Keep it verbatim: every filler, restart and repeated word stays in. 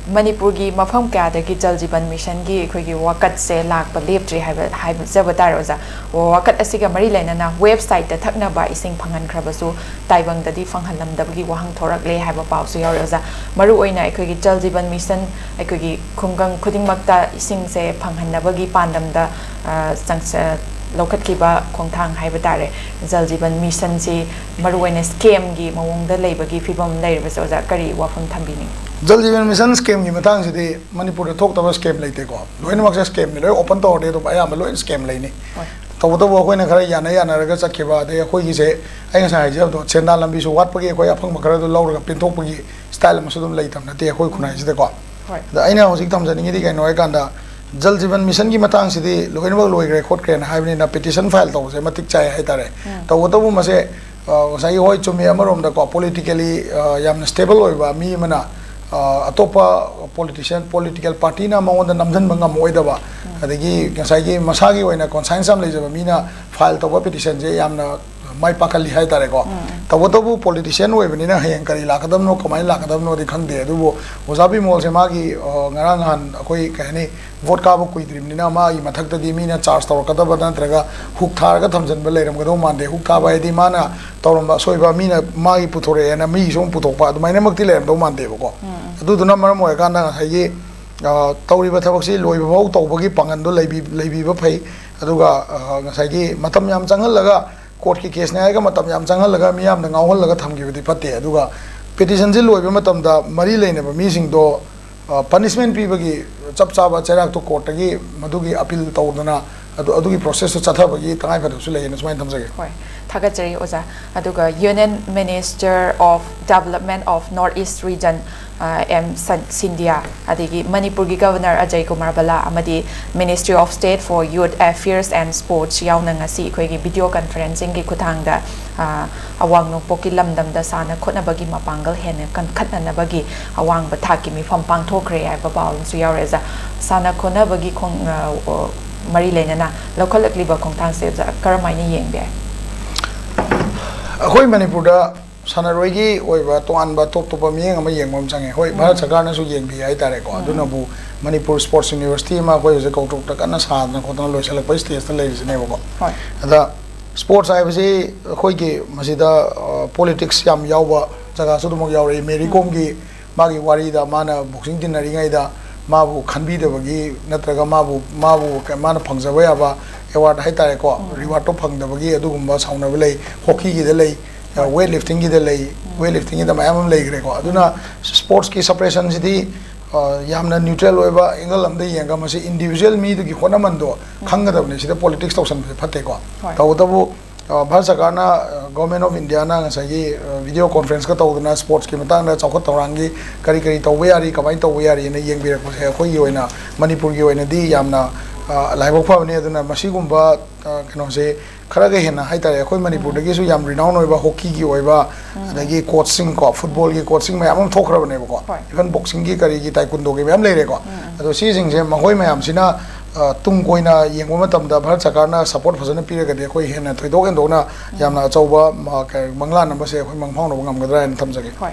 ꯃꯅꯤꯄꯨꯔꯒꯤ ꯃꯐꯝ ꯀꯌꯥꯗꯒꯤ ꯖꯜ ꯖꯤꯕꯟ ꯃꯤꯁꯟꯒꯤ ꯑꯩꯈꯣꯏꯒꯤ ꯋꯥꯀꯠꯁꯦ ꯂꯥꯛꯄ ꯂꯦꯞꯇ꯭ꯔꯤ ꯍꯥꯏꯕ, ꯍꯥꯏꯖꯕ ꯇꯥꯔꯦ ꯑꯣꯖꯥ꯫ ꯋꯥꯀꯠ ꯑꯁꯤꯒ ꯃꯔꯤ ꯂꯩꯅꯅ ꯋꯦꯕꯁꯥꯏꯠꯇ ꯊꯛꯅꯕ ꯏꯁꯤꯡ ꯐꯪꯍꯟꯈ꯭ꯔꯕꯁꯨ ꯇꯥꯏꯕꯪꯗꯗꯤ ꯐꯪꯍꯜꯂꯝꯗꯕꯒꯤ ꯋꯥꯍꯪ ꯊꯣꯔꯛꯂꯦ ꯍꯥꯏꯕ ꯄꯥꯎꯁꯨ ꯌꯥꯎꯔꯦ ꯑꯣꯖꯥ꯫ ꯃꯔꯨꯑꯣꯏꯅ ꯑꯩꯈꯣꯏꯒꯤ ꯖꯜ ꯖꯤꯕꯟ ꯃꯤꯁꯟ ꯑꯩꯈꯣꯏꯒꯤ ꯈꯨꯡꯒꯪ ꯈꯨꯗꯤꯡꯃꯛꯇ ꯏꯁꯤꯡꯁꯦ ꯐꯪꯍꯟꯅꯕꯒꯤ ꯄꯥꯟꯗꯝꯗ, ꯑ, ꯆꯪꯁ-, ꯂꯧꯈꯠꯈꯤꯕ ꯈꯣꯡꯊꯥꯡ ꯍꯥꯏꯕ ꯇꯥꯔꯦ, ꯖꯜ ꯖꯤꯕꯟ ꯃꯤꯁꯟꯁꯤ ꯃꯔꯨꯑꯣꯏꯅ ꯁ꯭ꯀꯦꯝꯒꯤ ꯃꯑꯣꯡꯗ ꯂꯩꯕꯒꯤ ꯐꯤꯕꯝ ꯂꯩꯔꯤꯕꯁꯦ ꯑꯣꯖꯥ ꯀꯔꯤ ꯋꯥꯐꯝ ꯊꯝꯕꯤꯅꯤꯡꯉꯤ? ꯖꯜ ꯖꯤꯕꯟ ꯃꯤꯁꯟ ꯁ꯭ꯀꯦꯝꯒꯤ ꯃꯇꯥꯡꯁꯤꯗꯤ ꯃꯅꯤꯄꯨꯔꯗ ꯊꯣꯛꯇꯕ ꯁ꯭ꯀꯦꯝ ꯂꯩꯇꯦꯀꯣ꯫ ꯂꯣꯏꯅꯃꯛꯁꯦ ꯁ꯭ꯀꯦꯝꯅꯤ, ꯂꯣꯏ ꯑꯣꯄꯟ ꯇꯧꯔꯗꯤ ꯑꯗꯨꯝ ꯑꯌꯥꯝꯕ ꯂꯣꯏꯅ ꯁ꯭ꯀꯦꯝ ꯂꯩꯅꯤ꯫ ꯍꯣꯏ꯫ ꯇꯧꯕꯇꯕꯨ ꯑꯩꯈꯣꯏꯅ ꯈꯔ ꯌꯥꯅ ꯌꯥꯅꯔꯒ ꯆꯠꯈꯤꯕ, ꯑꯗꯩ ꯑꯩꯈꯣꯏꯒꯤꯁꯦ ꯑꯩ ꯉꯁꯥꯏ ꯍꯥꯏꯖꯕꯗꯣ, ꯁꯦꯟꯗꯥꯟ ꯂꯝꯕꯤꯁꯨ ꯋꯥꯠꯄꯒꯤ ꯑꯩꯈꯣꯏ ꯑꯐꯪꯕ ꯈꯔꯗꯨ ꯂꯧꯔꯒ ꯄꯦꯟꯊꯣꯛꯄꯒꯤ ꯁ꯭ꯇꯥꯏꯜ ꯑꯃꯁꯨ ꯑꯗꯨꯝ ꯂꯩꯇꯕ ꯅꯠꯇꯦ ꯑꯩꯈꯣꯏ ꯈꯨꯟꯅꯥꯏꯁꯤꯗꯀꯣ꯫ ꯍꯣꯏ꯫ ꯑꯗ ꯑꯩꯅ ꯍꯧꯖꯤꯛ ꯊꯝꯖꯅꯤꯡꯉꯤꯗꯤ ꯀꯩꯅꯣ ꯍꯥꯏꯀꯥꯟꯗ, ꯖꯜ ꯖꯤꯕꯟ ꯃꯤꯁꯟꯒꯤ ꯃꯇꯥꯡꯁꯤꯗꯤ ꯂꯣꯏꯅꯃꯛ ꯂꯣꯏꯈ꯭ꯔꯦ ꯈꯣꯠꯈ꯭ꯔꯦꯅ ꯍꯥꯏꯕꯅꯤꯅ ꯄꯤꯇꯤꯁꯟ ꯐꯥꯏꯜ ꯇꯧꯕꯁꯦ ꯃꯇꯤꯛ ꯆꯥꯏ ꯍꯥꯏꯇꯥꯔꯦ꯫ ꯎꯝ꯫ ꯇꯧꯕꯇꯕꯨ ꯃꯁꯦ, ꯑ, ꯉꯁꯥꯏꯒꯤ, ꯍꯣꯏ, ꯆꯨꯝꯃꯤ, ꯑꯃꯔꯣꯝꯗꯀꯣ, ꯄꯣꯂꯤꯇꯤꯀꯦꯂꯤ, ꯑ, ꯌꯥꯝꯅ ꯁ꯭ꯇꯦꯕꯜ ꯑꯣꯏꯕ ꯃꯤ ꯑꯃꯅ, ꯑ, ꯑꯇꯣꯞꯄ ꯄꯣꯂꯤꯇꯤꯁꯤꯌꯟ, ꯄꯣꯂꯤꯇꯤꯀꯦꯜ ꯄꯥꯔꯇꯤꯅ ꯃꯉꯣꯟꯗ ꯅꯝꯁꯤꯟꯕ ꯉꯝꯃꯣꯏꯗꯕ, ꯎꯝ꯫ ꯑꯗꯒꯤ ꯉꯁꯥꯏꯒꯤ ꯃꯁꯥꯒꯤ ꯑꯣꯏꯅ ꯀꯣꯟꯁꯥꯏꯟꯁ ꯌꯥꯝ ꯂꯩꯖꯕ ꯃꯤꯅ ꯐꯥꯏꯜ ꯇꯧꯕ ꯄꯤꯇꯤꯁꯟꯁꯦ ꯌꯥꯝꯅ ꯃꯥꯏ ꯄꯥꯛꯍꯜꯂꯤ ꯍꯥꯏꯇꯥꯔꯦꯀꯣ꯫ ꯎꯝ꯫ ꯇꯧꯕꯇꯕꯨ ꯄꯣꯂꯤꯇꯤꯁꯤꯌꯟ ꯑꯣꯏꯕꯅꯤꯅ ꯍꯌꯦꯡ ꯀꯔꯤ ꯂꯥꯛꯀꯗꯕꯅꯣ, ꯀꯃꯥꯏꯅ ꯂꯥꯛꯀꯗꯕꯅꯣꯗꯤ ꯈꯪꯗꯦ꯫ ꯑꯗꯨꯕꯨ ꯑꯣꯖꯥ ꯕꯤꯃꯣꯜꯁꯦ ꯃꯥꯒꯤ, ꯑ, ꯉꯔꯥꯡ ꯅꯍꯥꯟ ꯑꯩꯈꯣꯏ, ꯀꯩ ꯍꯥꯏꯅꯤ, ꯚꯣꯠ ꯀꯥꯕ ꯀꯨꯏꯗ꯭ꯔꯤꯕꯅꯤꯅ ꯃꯥꯒꯤ ꯃꯊꯛꯇꯗꯤ ꯃꯤꯅ ꯆꯥꯔꯖ ꯇꯧꯔꯛꯀꯗꯕ ꯅꯠꯇ꯭ꯔꯒ ꯍꯨꯛ ꯊꯥꯔꯒ ꯊꯝꯖꯤꯟꯕ ꯂꯩꯔꯝꯒꯗꯧ ꯃꯥꯟꯗꯦ꯫ ꯍꯨꯛ ꯊꯥꯕ ꯍꯥꯏꯗꯤ ꯃꯥꯅ ꯇꯧꯔꯝꯕ ꯑꯁꯣꯏꯕ ꯃꯤꯅ ꯃꯥꯒꯤ ꯄꯨꯊꯣꯔꯛꯑꯦꯅ ꯃꯤꯒꯤꯁꯨ ꯑꯃꯨꯛ ꯄꯨꯊꯣꯛꯄ ꯑꯗꯨꯃꯥꯏꯅꯃꯛꯇꯤ ꯂꯩꯔꯝꯗꯧ ꯃꯥꯟꯗꯦꯕꯀꯣ꯫ ꯎꯝ, ꯎꯝ꯫ ꯑꯗꯨꯗꯨꯅ ꯃꯔꯝ ꯑꯣꯏꯔꯀꯥꯟꯗ ꯉꯁꯥꯏꯒꯤ, ꯑ, ꯇꯧꯔꯤꯕ ꯊꯕꯛꯁꯤ ꯂꯣꯏꯕ ꯐꯥꯎ ꯇꯧꯕꯒꯤ ꯄꯥꯡꯒꯜꯗꯣ ꯂꯩꯕꯤ-, ꯂꯩꯕꯤꯕ ꯐꯩ꯫ ꯑꯗꯨꯒ, ꯑ, ꯉꯁꯥꯏꯒꯤ ꯃꯇꯝ ꯌꯥꯝ ꯆꯪꯍꯜꯂꯒ, ꯀꯣꯔꯠꯀꯤ ꯀꯦꯁꯅꯦ ꯍꯥꯏꯔꯒ ꯃꯇꯝ ꯌꯥꯝ ꯆꯪꯍꯜꯂꯒ ꯃꯤꯌꯥꯝꯗ ꯉꯥꯎꯍꯜꯂꯒ ꯊꯝꯈꯤꯕꯗꯤ ꯐꯠꯇꯦ꯫ ꯑꯗꯨꯒ ꯄꯤꯇꯤꯁꯟꯁꯤ ꯂꯣꯏꯕ ꯃꯇꯝꯗ ꯃꯔꯤ ꯂꯩꯅꯕ ꯃꯤꯁꯤꯡꯗꯣ, ꯑ, ꯄꯅꯤꯁꯃꯦꯟ ꯄꯤꯕꯒꯤ ꯆꯞ ꯆꯥꯕ ꯆꯩꯔꯥꯛꯇꯣ ꯀꯣꯔꯠꯇꯒꯤ ꯃꯗꯨꯒꯤ ꯑꯄꯤꯜ ꯇꯧꯗꯅ ꯑꯗꯨ, ꯑꯗꯨꯒꯤ ꯄ꯭ꯔꯣꯁꯦꯁꯇꯣ ꯆꯠꯊꯕꯒꯤ ꯇꯉꯥꯏꯐꯗꯕꯁꯨ ꯂꯩꯌꯦꯅ ꯁꯨꯃꯥꯏꯅ ꯊꯝꯖꯒꯦ꯫ ꯍꯣꯏ, ꯊꯥꯒꯠꯆꯔꯤ ꯑꯣꯖꯥ꯫ ꯑꯗꯨꯒ Union Minister of Development of North East Region, ꯑ, ꯑꯦꯝ ꯁꯟ-, ꯁꯤꯟꯙꯤꯌꯥ, ꯑꯗꯒꯤ ꯃꯅꯤꯄꯨꯔꯒꯤ Governor ꯑꯖꯌ ꯀꯨꯃꯥꯔ ꯚꯜꯂꯥ ꯑꯃꯗꯤ Ministry of State for Youth Affairs and Sports ꯌꯥꯎꯅ ꯉꯁꯤ ꯑꯩꯈꯣꯏꯒꯤ video conferencingꯒꯤ ꯈꯨꯠꯊꯥꯡꯗ, ꯑ, ꯑꯋꯥꯡ ꯅꯣꯡꯄꯣꯛꯀꯤ ꯂꯝꯗꯝꯗ ꯁꯥꯟꯅ ꯈꯣꯠꯅꯕꯒꯤ ꯃꯄꯥꯡꯒꯜ ꯍꯦꯟꯅ ꯀꯟꯈꯠꯅꯅꯕꯒꯤ ꯑꯋꯥꯡꯕ ꯊꯥꯛꯀꯤ ꯃꯤꯐꯝ ꯄꯥꯡꯊꯣꯛꯈ꯭ꯔꯦ ꯍꯥꯏꯕ ꯄꯥꯎ ꯑꯃꯁꯨ ꯌꯥꯎꯔꯦ ꯑꯣꯖꯥ꯫ ꯁꯥꯟꯅ ꯈꯣꯠꯅꯕꯒꯤ ꯈꯣꯡ-, ꯑ, ꯑꯣ, ꯃꯔꯤ ꯂꯩꯅꯅ ꯂꯧꯈꯠꯂꯛꯂꯤꯕ ꯈꯣꯡꯊꯥꯡꯁꯦ ꯑꯣꯖꯥ ꯀꯔꯝꯍꯥꯏꯅ ꯌꯦꯡꯕ ꯌꯥꯏ? ꯑꯩꯈꯣꯏ ꯃꯅꯤꯄꯨꯔꯗ ꯁꯥꯟꯅꯔꯣꯏꯒꯤ ꯑꯣꯏꯕ ꯇꯣꯉꯥꯟꯕ ꯇꯣꯞ ꯇꯣꯞꯄ ꯃꯤꯠꯌꯦꯡ ꯑꯃ ꯌꯦꯡꯕ ꯑꯃ ꯆꯪꯉꯦ꯫ ꯍꯣꯏ, ꯚꯥꯔꯠ ꯁꯔꯀꯥꯔꯅꯁꯨ ꯌꯦꯡꯕꯤ ꯍꯥꯏꯇꯥꯔꯦꯀꯣ꯫ ꯑꯗꯨꯅꯕꯨ ꯃꯅꯤꯄꯨꯔ ꯁ꯭ꯄꯣꯔꯠꯁ ꯌꯨꯅꯤꯚꯔꯁꯤꯇꯤ ꯑꯃ ꯑꯩꯈꯣꯏ ꯍꯧꯖꯤꯛ ꯀꯧꯇ꯭ꯔꯨꯛꯇ ꯀꯟꯅ ꯁꯥꯗꯅ ꯈꯣꯠꯇꯅ ꯂꯣꯏꯁꯤꯜꯂꯛꯄꯒꯤ ꯁ꯭ꯇꯦꯖꯇ ꯂꯩꯔꯤꯁꯤꯅꯦꯕꯀꯣ꯫ ꯍꯣꯏ꯫ ꯑꯗ ꯁ꯭ꯄꯣꯔꯠꯁ ꯍꯥꯏꯕꯁꯤ ꯑꯩꯈꯣꯏꯒꯤ ꯃꯁꯤꯗ ꯄꯣꯂꯤꯇꯤꯛꯁ ꯌꯥꯝ ꯌꯥꯎꯕ ꯖꯒꯥꯁꯨ ꯑꯗꯨꯃꯛ ꯌꯥꯎꯔꯛꯏ꯫ ꯃꯦꯔꯤ ꯀꯣꯝꯒꯤ ꯃꯥꯒꯤ ꯋꯥꯔꯤꯗ ꯃꯥꯅ ꯕꯣꯛꯁꯤꯡ ꯇꯤꯟꯅꯔꯤꯉꯩꯗ ꯃꯥꯕꯨ ꯈꯟꯕꯤꯗꯕꯒꯤ ꯅꯠꯇ꯭ꯔꯒ ꯃꯥꯕꯨ ꯃꯥꯕꯨ ꯀ- ꯃꯥꯅ ꯐꯪꯖꯕ ꯌꯥꯕ ꯑꯦꯋꯥꯔꯗ ꯍꯥꯏꯇꯥꯔꯦꯀꯣ, ꯔꯤꯋꯥꯔꯗꯇꯣ ꯐꯪꯗꯕꯒꯤ ꯑꯗꯨꯒꯨꯝꯕ ꯁꯥꯎꯅꯕ ꯂꯩ꯫ ꯍꯣꯀꯤꯒꯤꯗ ꯂꯩ, ꯋꯦꯠ ꯂꯤꯐꯇꯤꯡꯒꯤꯗ ꯂꯩ꯫ ꯋꯦꯠ ꯂꯤꯐꯇꯤꯡꯒꯤꯗ ꯃꯌꯥꯝ ꯑꯃ ꯂꯩꯈ꯭ꯔꯦꯀꯣ꯫ ꯑꯗꯨꯅ ꯁ꯭ꯄꯣꯔꯠꯁꯀꯤ ꯁꯄꯔꯦꯁꯟꯁꯤꯗꯤ ꯑ, ꯌꯥꯝꯅ ꯅ꯭ꯌꯨꯇ꯭ꯔꯦꯜ ꯑꯣꯏꯕ ꯑꯦꯡꯒꯜ ꯑꯃꯗ ꯌꯦꯡꯉꯒ ꯃꯁꯤ ꯏꯟꯗꯤꯕꯤꯖꯨꯋꯦꯜ ꯃꯤꯗꯨꯒꯤ ꯍꯣꯠꯅꯃꯟꯗꯣ ꯈꯪꯒꯗꯕꯅꯤ꯫ ꯁꯤꯗ ꯄꯣꯂꯤꯇꯤꯛꯁ ꯇꯧꯁꯟꯕꯁꯦ ꯐꯠꯇꯦꯀꯣ꯫ ꯍꯣꯏ꯫ ꯇꯧꯕꯇꯕꯨ ꯑ, ꯚꯥꯔꯠ ꯁꯔꯀꯥꯔꯅ, ꯑ, ꯒꯣꯔꯃꯦꯟ ꯑꯣꯐ ꯏꯟꯗꯤꯌꯥꯅ ꯉꯁꯥꯏꯒꯤ, ꯑ, ꯚꯤꯗꯤꯑꯣ ꯀꯣꯟꯐ꯭ꯔꯦꯟꯁꯀ ꯇꯧꯗꯅ ꯁ꯭ꯄꯣꯔꯠꯁꯀꯤ ꯃꯇꯥꯡꯗ ꯆꯥꯎꯈꯠ ꯊꯧꯔꯥꯡꯒꯤ ꯀꯔꯤ ꯀꯔꯤ ꯇꯧꯕ ꯌꯥꯔꯤ, ꯀꯃꯥꯏꯅ ꯇꯧꯕ ꯌꯥꯔꯤꯅ ꯌꯦꯡꯕꯤꯔꯛꯄꯁꯦ ꯑꯩꯈꯣꯏꯒꯤ ꯑꯣꯏꯅ, ꯃꯅꯤꯄꯨꯔꯒꯤ ꯑꯣꯏꯅꯗꯤ ꯌꯥꯝꯅ, ꯑ, ꯂꯥꯏꯕꯛ ꯐꯕꯅꯤ꯫ ꯑꯗꯨꯅ ꯃꯁꯤꯒꯨꯝꯕ, ꯑ, ꯀꯩꯅꯣꯁꯦ ꯈꯔꯒ ꯍꯦꯟꯅ ꯍꯥꯏꯇꯥꯔꯦ, ꯑꯩꯈꯣꯏ ꯃꯅꯤꯄꯨꯔꯗꯒꯤꯁꯨ ꯌꯥꯝ ꯔꯤꯅꯥꯎꯟ ꯑꯣꯏꯕ ꯍꯣꯀꯤꯒꯤ ꯑꯣꯏꯕ, ꯑꯗꯒꯤ ꯀꯣꯆꯁꯤꯡ ꯀꯣ, ꯐꯨꯠꯕꯣꯜꯒꯤ ꯀꯣꯆꯁꯤꯡ ꯃꯌꯥꯝ ꯑꯃ ꯊꯣꯛꯈ꯭ꯔꯕꯅꯦꯕꯀꯣ꯫ ꯍꯣꯏ꯫ ꯏꯚꯟ ꯕꯣꯛꯁꯤꯡꯒꯤ, ꯀꯔꯤꯒꯤ, ꯇꯥꯏꯀꯨꯟꯗꯣꯒꯤ ꯃꯌꯥꯝ ꯂꯩꯔꯦꯀꯣ꯫ ꯑꯗꯣ ꯁꯤꯁꯤꯡꯁꯦ ꯃꯈꯣꯏ ꯃꯌꯥꯝꯁꯤꯅ, ꯑ, ꯇꯨꯡ ꯀꯣꯏꯅ ꯌꯦꯡꯕ ꯃꯇꯝꯗ ꯚꯥꯔꯠ ꯁꯔꯀꯥꯔꯅ ꯁꯄꯣꯔꯠ ꯐꯖꯅ ꯄꯤꯔꯒꯗꯤ ꯑꯩꯈꯣꯏ ꯍꯦꯟꯅ ꯊꯣꯏꯗꯣꯛ ꯍꯦꯟꯗꯣꯛꯅ ꯌꯥꯝꯅ ꯑꯆꯧꯕ ꯃ-, ꯀ-, ꯃꯪꯂꯥꯟ ꯑꯃꯁꯦ ꯑꯩꯈꯣꯏ ꯃꯪꯐꯥꯎꯅꯕ ꯉꯝꯒꯗ꯭ꯔꯥ ꯍꯥꯏꯅ ꯊꯝꯖꯒꯦ꯫ ꯍꯣꯏ꯫